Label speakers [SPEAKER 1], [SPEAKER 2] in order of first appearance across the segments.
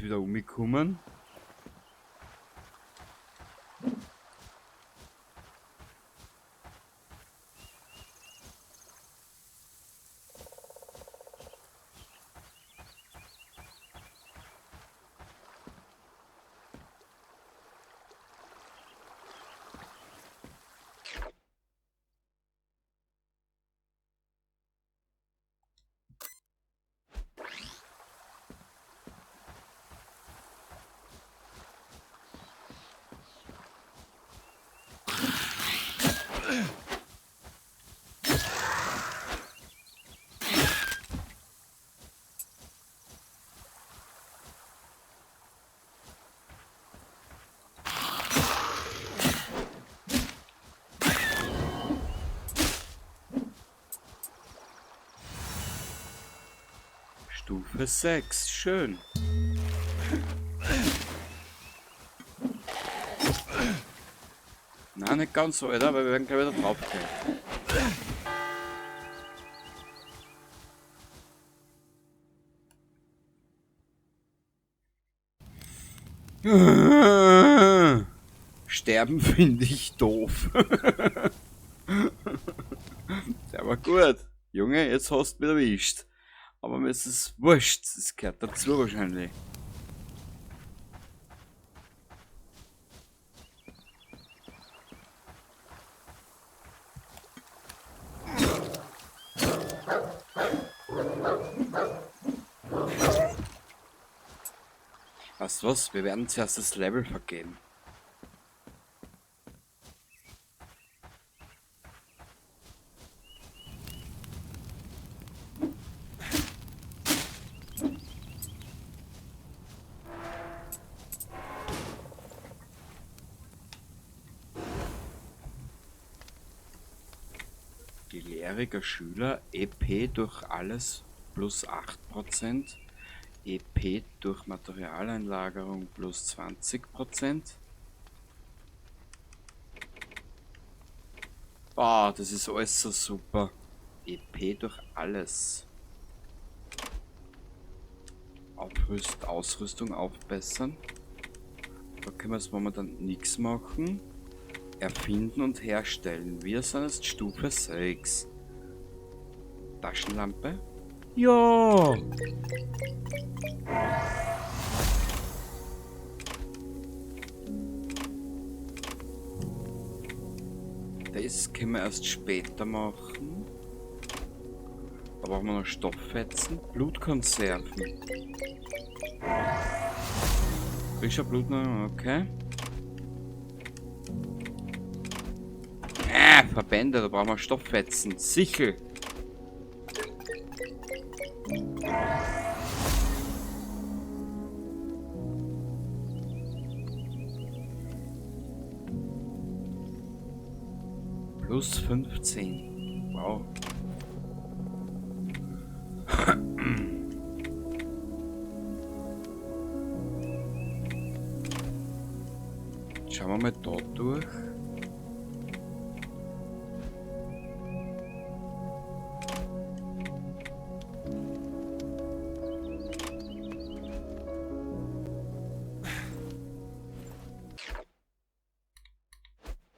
[SPEAKER 1] wieder umgekommen. Stufe 6, schön. Na, nicht ganz so, Alter, weil wir werden gleich wieder drauf gehen. Sterben finde ich doof. Der war gut. Junge, jetzt hast du mich erwischt. Aber mir ist es wurscht, das gehört dazu wahrscheinlich. Weißt du was? Wir werden zuerst das Level vergeben. Gelehriger Schüler, EP durch alles plus 8%, EP durch Materialeinlagerung plus 20%. Boah, das ist alles so super. EP durch alles. Ausrüstung aufbessern. Da können wir jetzt momentan nichts machen. Erfinden und herstellen. Wir sind jetzt Stufe 6. Taschenlampe? Ja! Das können wir erst später machen. Da brauchen wir noch Stofffetzen. Blutkonserven. Frischer Blut, okay. Verbände, da brauchen wir Stofffetzen. Sichel. Plus 15. Wow. Schauen wir mal da durch.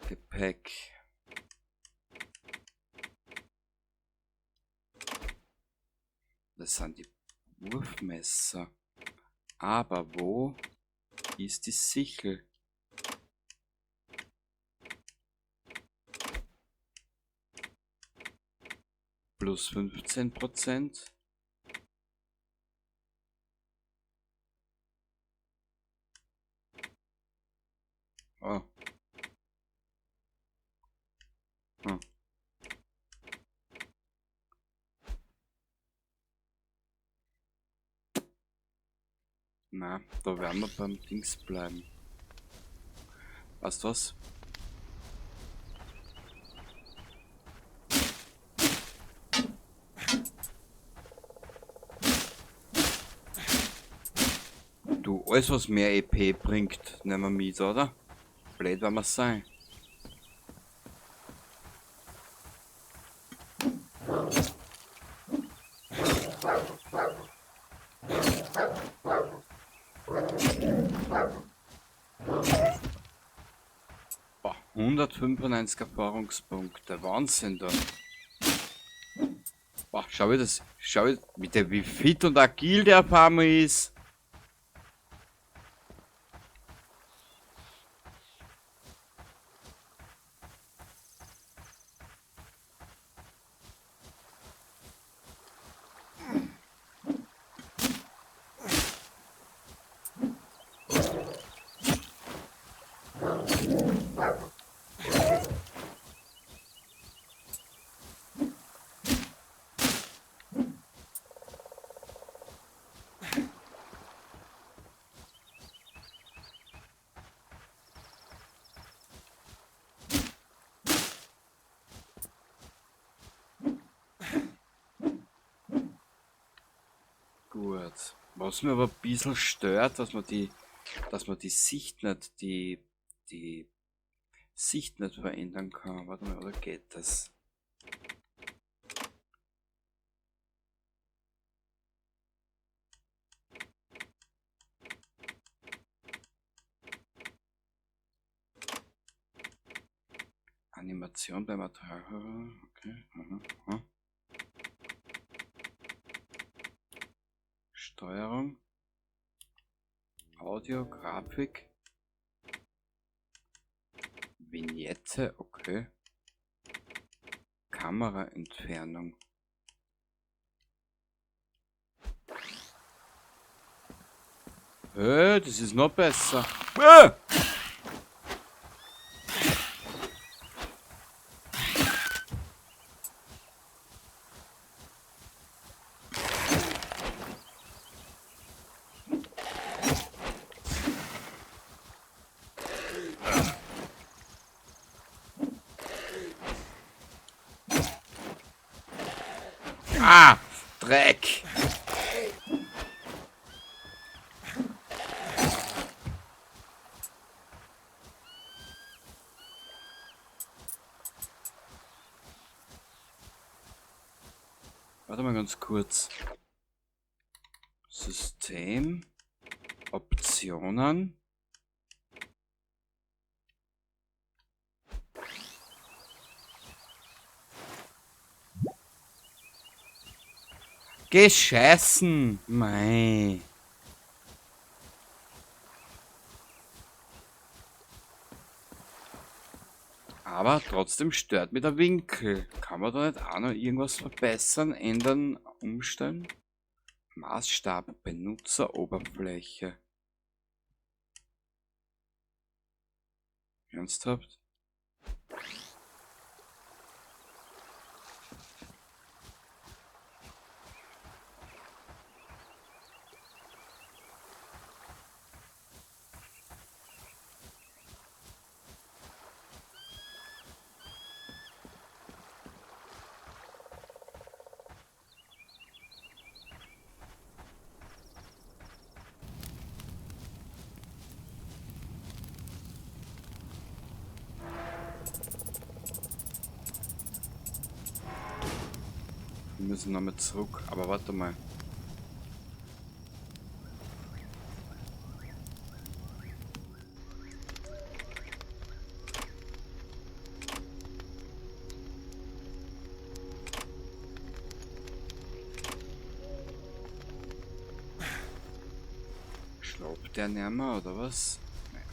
[SPEAKER 1] Gepäck. Das sind die Wurfmesser. Aber wo ist die Sichel? Plus 15%. Oh. Hm. Na, da werden wir beim Dings bleiben. Weißt du was? Du, alles was mehr EP bringt, nehmen wir mit, oder? Blöd werden wir sein. 195 Erfahrungspunkte. Wahnsinn da. Boah, schau wie das. Schau wie, mit der, wie fit und agil der auf einmal ist. Gut. Was mir aber ein bisschen stört, dass man die Sicht nicht, die Sicht nicht verändern kann. Warte mal, oder geht das? Animation beim Material. Okay. Aha, aha. Steuerung, Audio, Grafik, Vignette, okay, Kameraentfernung. Hey, das ist noch besser. Ah! Ah, Dreck. Warte mal ganz kurz. System, Optionen. Geh scheißen! Mei. Aber trotzdem stört mir der Winkel. Kann man da nicht auch noch irgendwas verbessern, ändern, umstellen? Maßstab, Benutzeroberfläche. Ernsthaft? Wir müssen nochmal zurück, aber warte mal. Schlaubt der nicht mehr, oder was? Naja.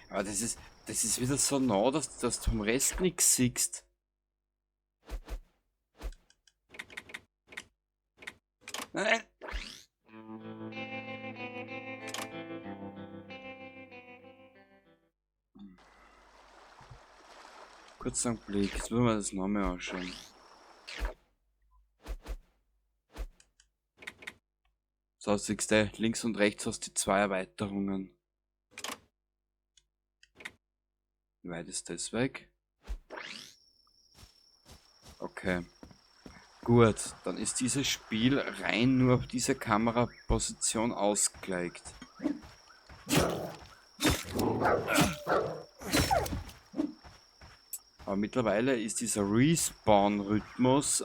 [SPEAKER 1] Aber das ist wieder so nah, dass du vom Rest nichts siehst. Nein. Kurz einen Blick, jetzt müssen wir das nochmal anschauen. So, siehst du, links und rechts hast du die zwei Erweiterungen. Wie weit ist das weg? Okay. Gut, dann ist dieses Spiel rein nur auf diese Kameraposition ausgelegt. Aber mittlerweile ist dieser Respawn-Rhythmus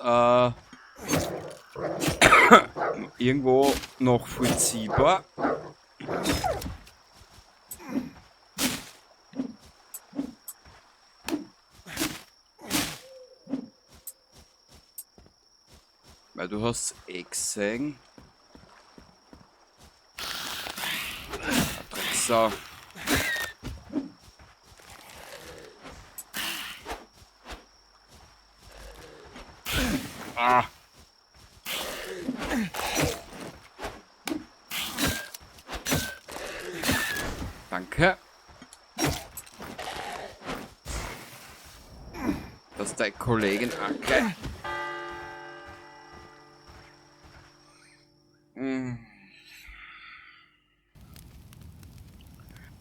[SPEAKER 1] irgendwo noch vollziehbar. Weil du hast eh gesehen. Drecksau. Ah. Danke. Dass deine Kollegin okay.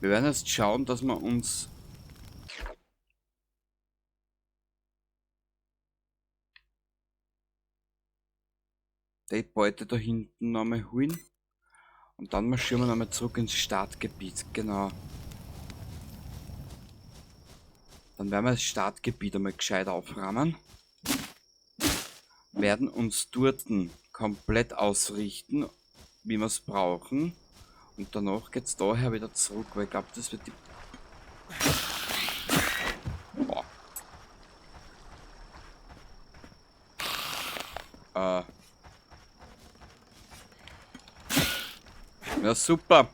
[SPEAKER 1] Wir werden jetzt schauen, dass wir uns die Beute da hinten nochmal holen. Und dann marschieren wir nochmal zurück ins Startgebiet, genau. Dann werden wir das Startgebiet einmal gescheit aufräumen. Werden uns dort komplett ausrichten, wie wir's brauchen. Und danach geht's daher wieder zurück, weil ich glaub, das wird die... Boah. Ja, super.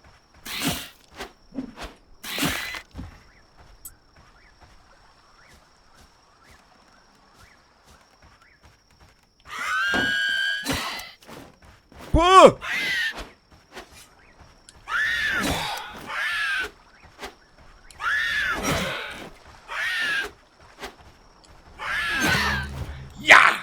[SPEAKER 1] Puh! Ja!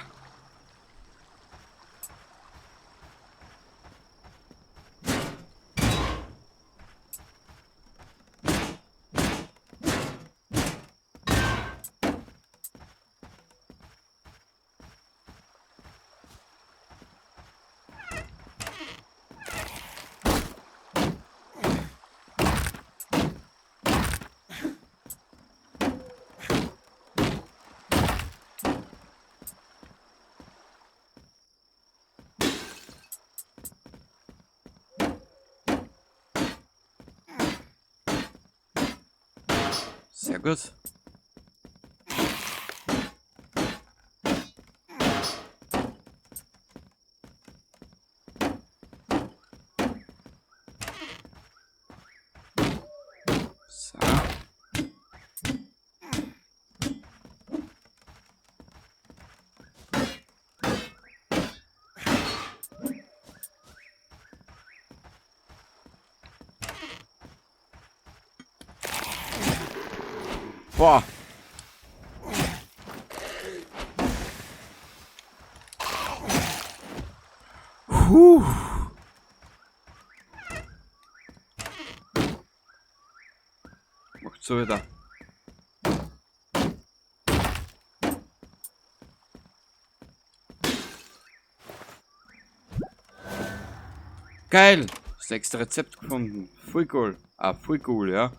[SPEAKER 1] Sehr gut. So. Boah. Puh. Macht so wieder. Geil! Das nächste Rezept gefunden. Voll cool. Ah, voll cool, ja.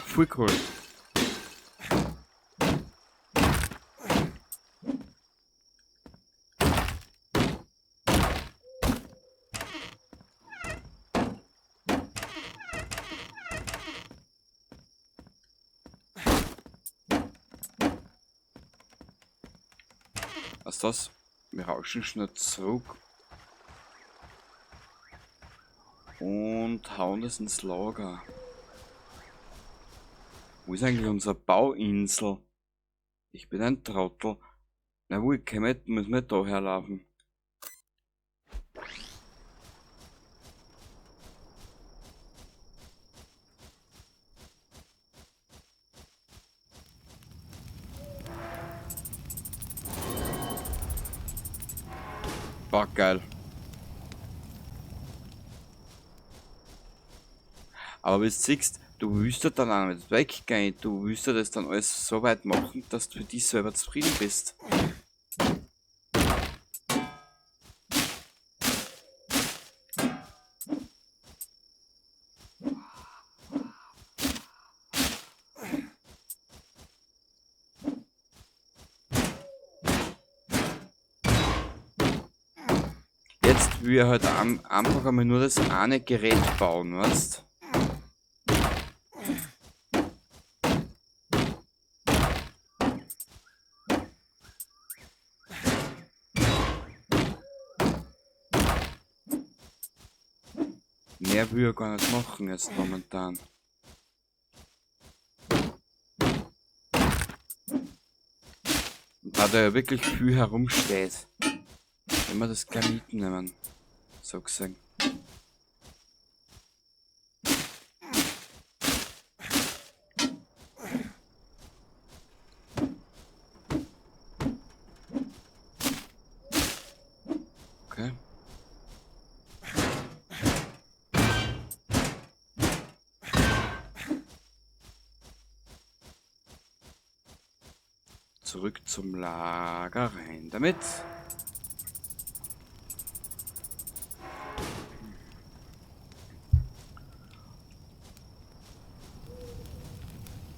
[SPEAKER 1] Voll cool. Was ist das? Wir rauschen schnell zurück. Und hauen das ins Lager. Wo ist eigentlich unsere Bauinsel? Ich bin ein Trottel. Na wo, ich kann nicht, muss man da herlaufen. War geil. Aber wie du siehst, du willst ja dann auch nicht weggehen, du willst ja das dann alles so weit machen, dass du für dich selber zufrieden bist. Jetzt will ich halt einfach einmal nur das eine Gerät bauen, weißt? Mehr will ich gar nicht machen jetzt momentan. Und da da ja wirklich viel herumsteht, wenn wir das gleich mitnehmen, so gesehen. Okay. Zurück zum Lager, rein damit.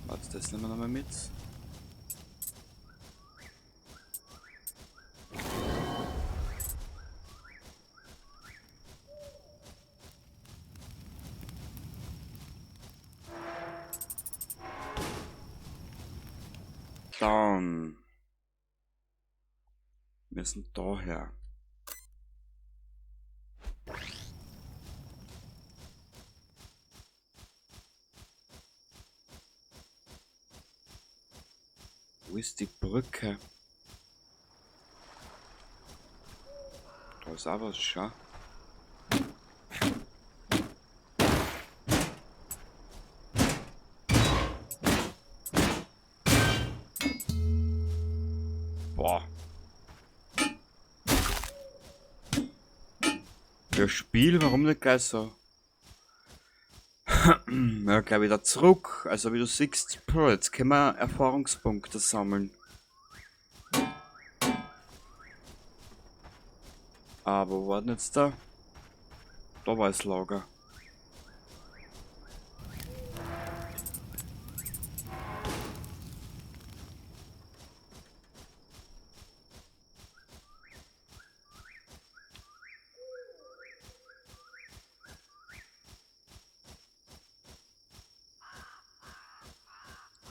[SPEAKER 1] Warte, das nehmen wir nochmal mit. Dann. Wir sind daher. Wo ist die Brücke? Da ist auch was, schau. Boah. Das Spiel, warum nicht gleich so? Ja, gleich wieder zurück. Also wie du siehst, jetzt können wir Erfahrungspunkte sammeln. Aber wo war denn jetzt da? Da war das Lager.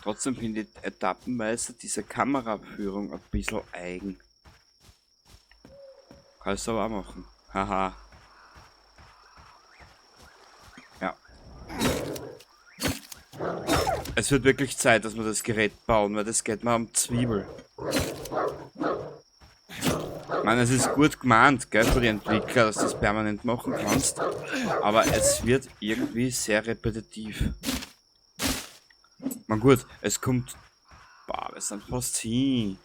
[SPEAKER 1] Trotzdem finde ich etappenweise diese Kameraführung ein bisschen eigen. Kannst du aber auch machen. Haha. Ja. Es wird wirklich Zeit, dass wir das Gerät bauen, weil das geht mir am Zwiebel. Ich meine, es ist gut gemeint, gell, für die Entwickler, dass du das permanent machen kannst. Aber es wird irgendwie sehr repetitiv. Man gut, es kommt... Boah, wir sind fast hin.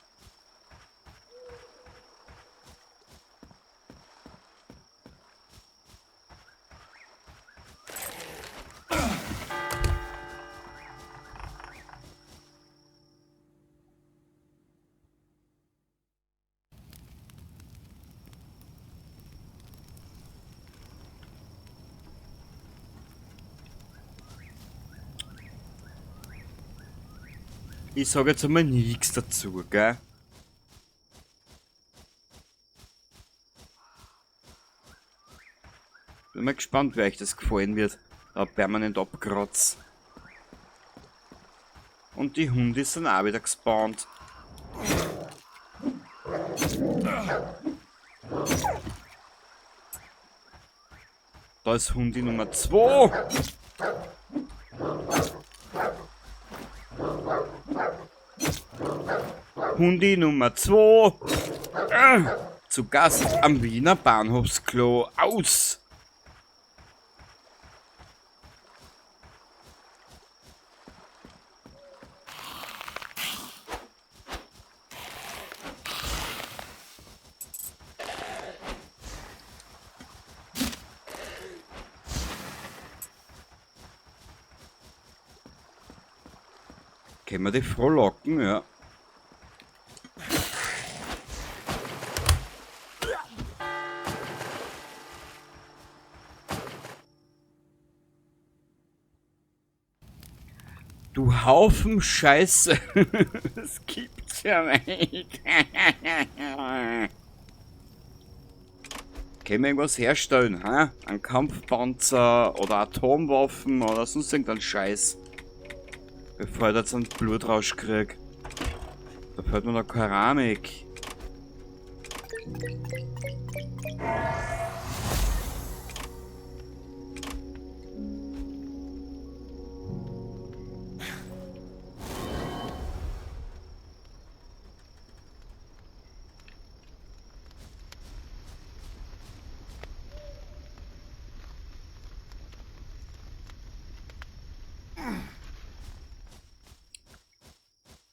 [SPEAKER 1] Ich sag jetzt einmal nichts dazu, gell? Bin mal gespannt, wie euch das gefallen wird. Da permanent abkratzt. Und die Hunde sind auch wieder gespawnt. Da ist Hundi Nummer 2. Hundi Nummer 2. Zu Gast am Wiener Bahnhofsklo. Aus! Können wir die frohlocken, ja. Du Haufen Scheiße. Das gibt's ja nicht. Können wir irgendwas herstellen, hä? Ein Kampfpanzer oder Atomwaffen oder sonst irgendein Scheiß. Bevor ich jetzt einen Blutrausch krieg. Da fällt mir noch Keramik.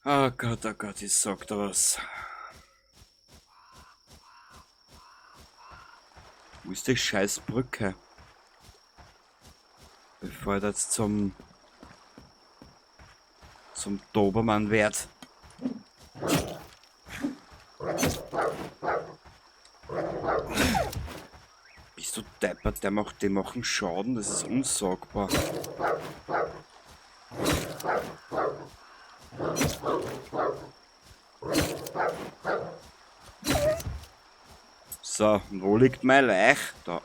[SPEAKER 1] Oh Gott, ich sag da was. Wo ist die scheiß Brücke? Bevor ich jetzt zum Dobermann werd. Bist du deppert? Die machen Schaden, das ist unsagbar. So, und wo liegt mein Leich? Da.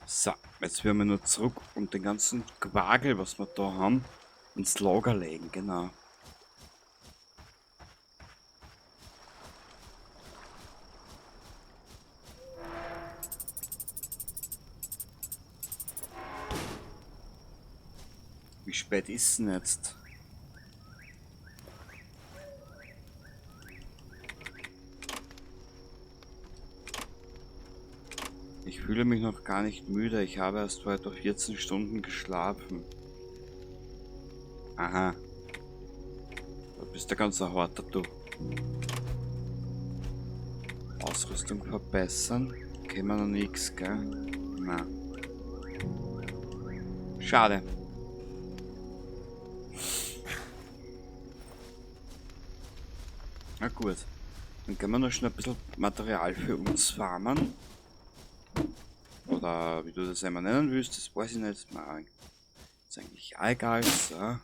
[SPEAKER 1] So, jetzt werden wir nur zurück und den ganzen Quagel, was wir da haben, ins Lager legen, genau. Wie spät ist denn jetzt? Ich fühle mich noch gar nicht müde. Ich habe erst vor etwa 14 Stunden geschlafen. Aha. Da bist du ganz ein harter, du. Ausrüstung verbessern. Kennen wir noch nix, gell? Na. Schade. Na gut. Dann können wir noch schnell ein bisschen Material für uns farmen. Oder wie du das einmal nennen willst, das weiß ich nicht. Nein, ist eigentlich auch egal. So.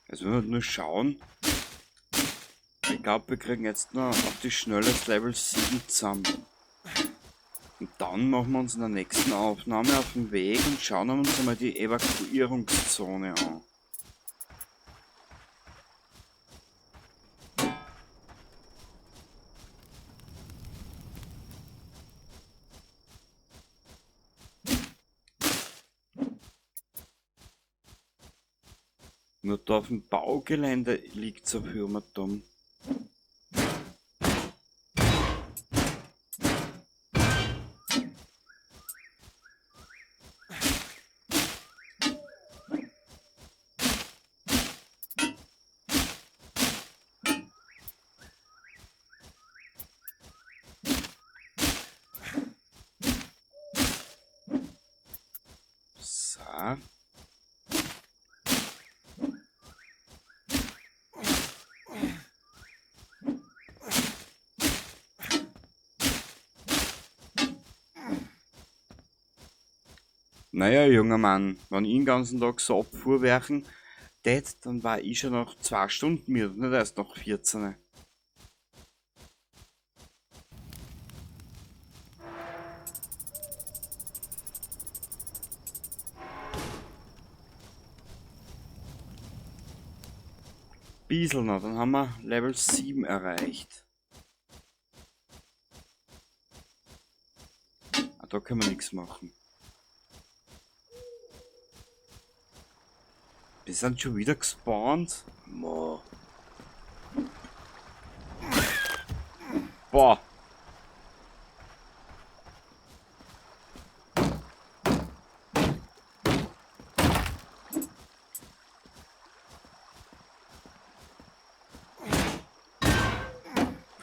[SPEAKER 1] Also wenn wir nur schauen, ich glaub, wir kriegen jetzt noch auf die Schnelle das Level 7 zusammen. Und dann machen wir uns in der nächsten Aufnahme auf den Weg und schauen uns einmal die Evakuierungszone an. Nur da auf dem Baugelände liegt so viel dumm. So. Naja, junger Mann, wenn ich den ganzen Tag so abfuhrwerken tät, dann war ich schon nach 2 Stunden müde, nicht erst nach 14. Bissl noch, dann haben wir Level 7 erreicht. Ah, da können wir nichts machen. Wir sind schon wieder gespawnt. Mo. Boah.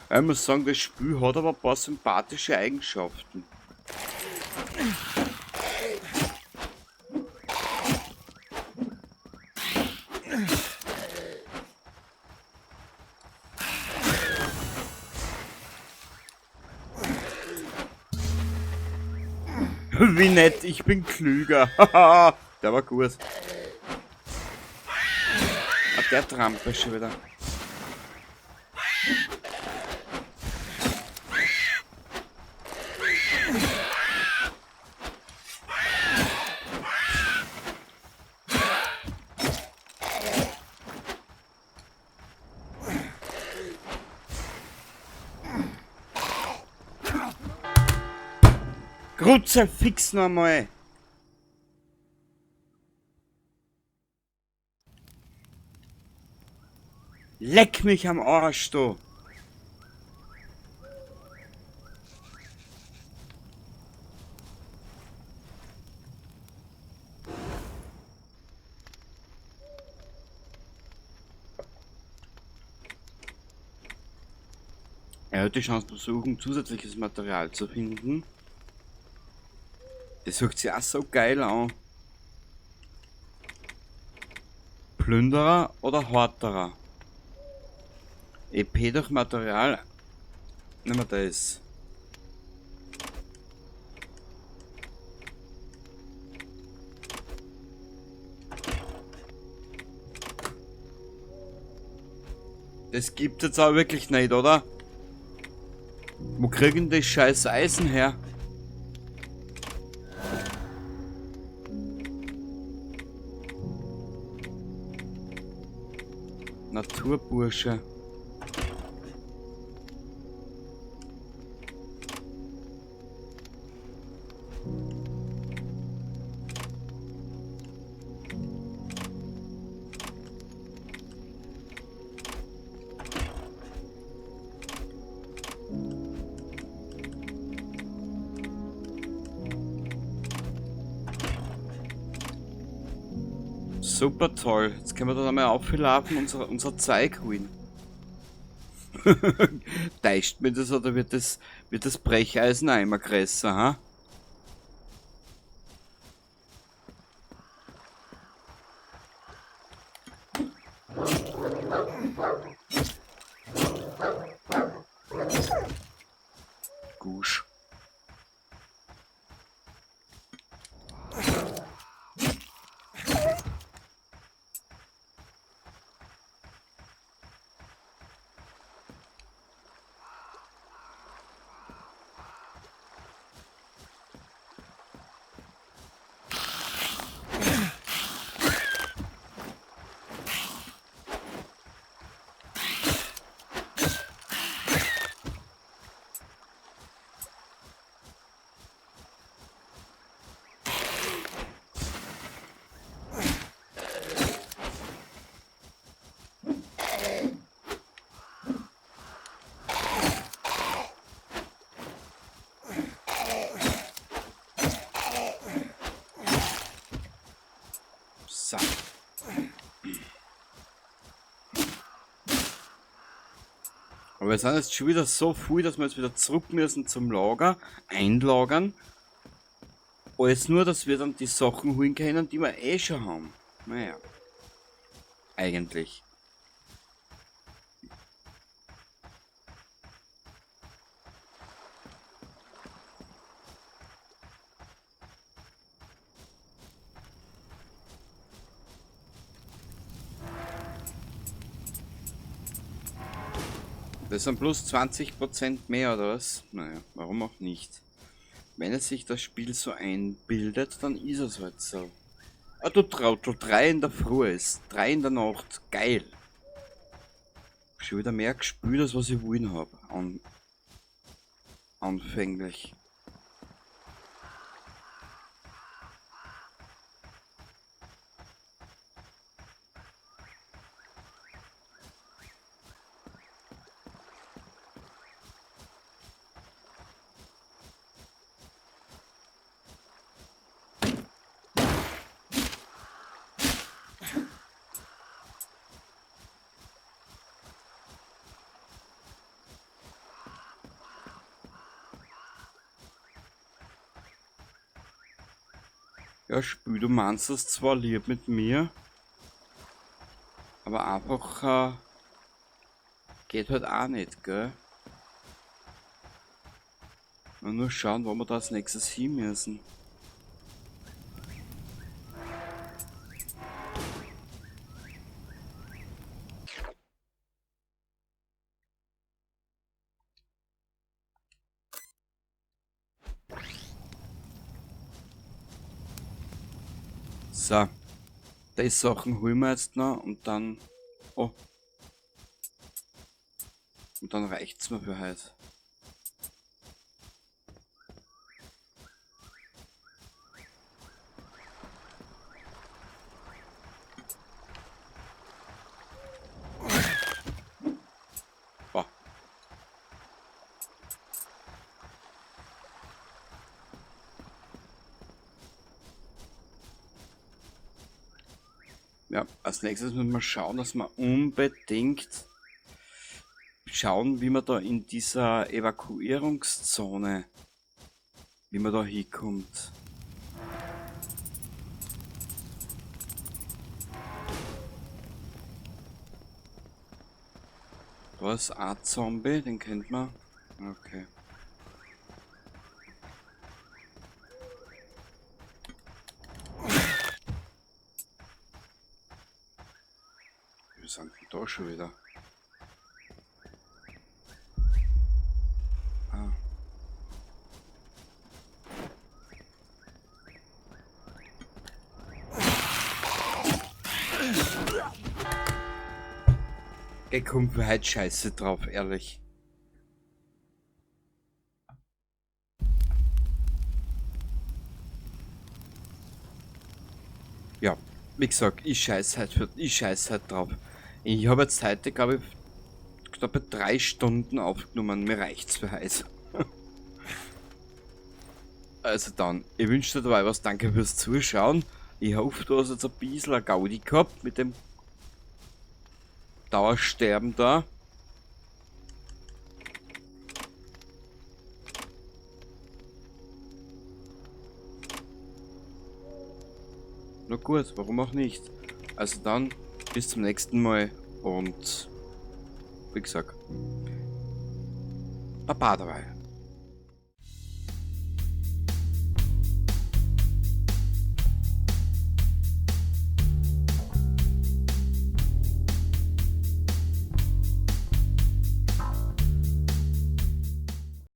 [SPEAKER 1] Ich muss sagen, das Spiel hat aber ein paar sympathische Eigenschaften. Wie nett, ich bin klüger. Der war gut. Ah, der Trampe schon wieder. Kruzifix noch einmal. Leck mich am Arsch, du. Erhöht die Chance, besuchen, zusätzliches Material zu finden. Das hört sich auch so geil an. Plünderer oder Horterer? EP durch Material. Nehmen wir das. Das gibt's jetzt aber wirklich nicht, oder? Wo kriegen die scheiß Eisen her? Naturbursche. Super toll. Jetzt können wir da einmal auflaufen und unser Zeug holen. Täuscht mir das oder wird das Brecheisen auch immer größer, ha? Gusch. So. Aber wir sind jetzt schon wieder so viel, dass wir jetzt wieder zurück müssen zum Lager, einlagern. Alles nur, dass wir dann die Sachen holen können, die wir eh schon haben. Naja. Eigentlich. Das sind plus 20% mehr, oder was? Naja, warum auch nicht. Wenn es sich das Spiel so einbildet, dann ist es halt so. Ah, du Trottel, 3 in der Früh ist, 3 in der Nacht, geil. Schon wieder mehr gespielt, als was ich wollen hab. Anfänglich. Ja, Spiel, du meinst das zwar lieb mit mir, aber einfach geht halt auch nicht, gell? Mal nur schauen, wo wir da als nächstes hin müssen. So. Die Sachen holen wir jetzt noch und dann... Oh. Und dann reicht's mir für heute. Boah. Ja, als nächstes müssen wir schauen, dass wir unbedingt schauen, wie man da in dieser Evakuierungszone, wie man da hinkommt. Da ist ein Zombie, den kennt man. Okay. Wir sind da schon wieder. Ah. Ich komm für heute Scheiße drauf, ehrlich. Ja, wie gesagt, ich scheiß halt für, ich scheiß halt drauf. Ich habe jetzt heute, glaube ich, knappe 3 Stunden aufgenommen. Mir reicht's für heute. Also dann, ich wünsche dir dabei was. Danke fürs Zuschauen. Ich hoffe, du hast jetzt ein bisschen eine Gaudi gehabt mit dem Dauersterben da. Na gut, warum auch nicht. Also dann, bis zum nächsten Mal und wie gesagt, Baba dabei.